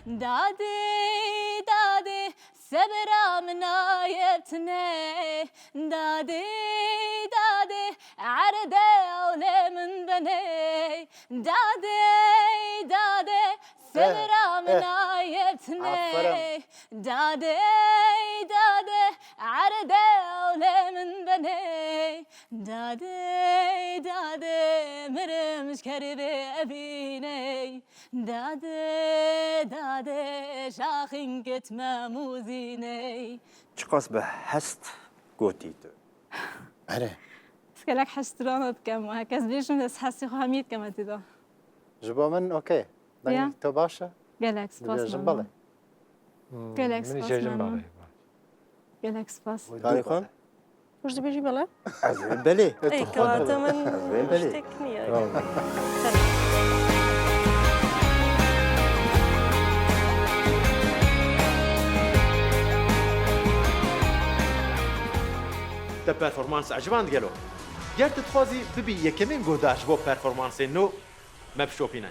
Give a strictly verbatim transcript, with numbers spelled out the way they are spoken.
Dadê, dadê, sebra min nayê tune. Dadê, dadê, erdê ewlê min benê. Dadê, dadê, sebra min nayê tune. Dadê, dadê, erdê ewlê min benê. Dadê, dadê, mirim ji kerê bê evînê. Dadê, dadê, şaxînkit me mûzînê. Çiqas bi hest gotî tu. Erê. Ez gelek hestirana dikem. Her kes bêjim, ez hestê xwe hemî dikem etî da. Ji bo min okey. Dengê to baş e? Gelek spas. Dibêjim belê. Gelek spas. Min jî bêjim belê. Gelek spas. Tarî xwe? Hûn dibêjî bele? Ez ê belê. Ey, kewata min tiştek niye. Te performans eciband gelo? Ger tu dixwazî bibî yekemîn guhdar ji bo performansên nû, me bişopîne.